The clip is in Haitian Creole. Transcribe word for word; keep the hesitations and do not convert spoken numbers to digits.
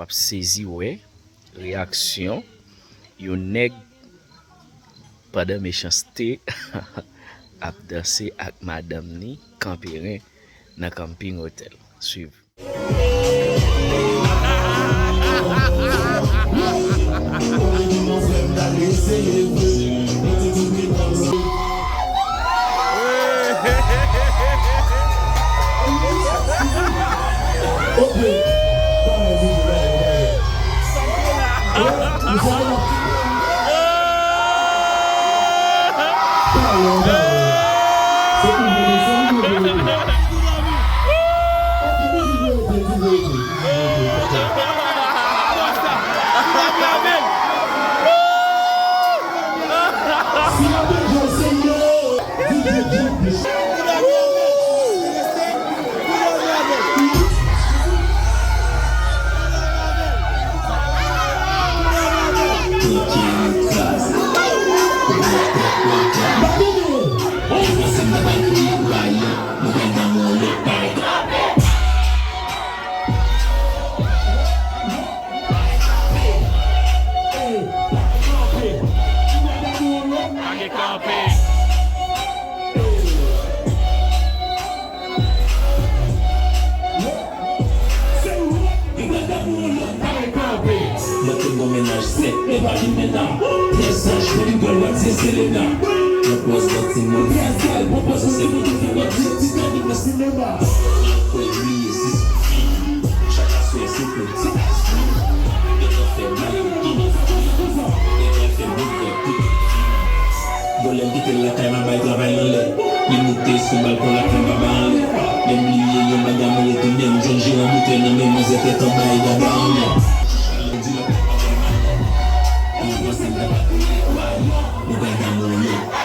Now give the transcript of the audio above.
sezi wè reyaksyon yon nèg pandan Mechanste ap danse ak madanm ni Kanperen nan Camping Hotel. Swiv. Mwen te gon mennaj sèk, e pa vin menna. Trè saj, Rodrigo, Lwatye, Selena. Mwen pwòs bò timoun. Trè sèl, pwòpòz mwen te fè bò ti Titanik nan sinema. Mwen kwè bliye se sou fim. Chak aswè se politik. Yo t ap fè bal pou tounen fim. Yo t ap fè bout vòt pou tout fim. Vòlè m kite l lakay m al bay travay l anlè. Li moute sou balkon lakay m pa bay anlè. Lè m bliye yon bagay mwen retounen, m jwenn jeran boutèy nan men manzè tèt anba e dada anlè. Chale di lòt nèg pa fè m malè. Yon pwòs m ta pa touye, wa yo. Yon bagay damou yo.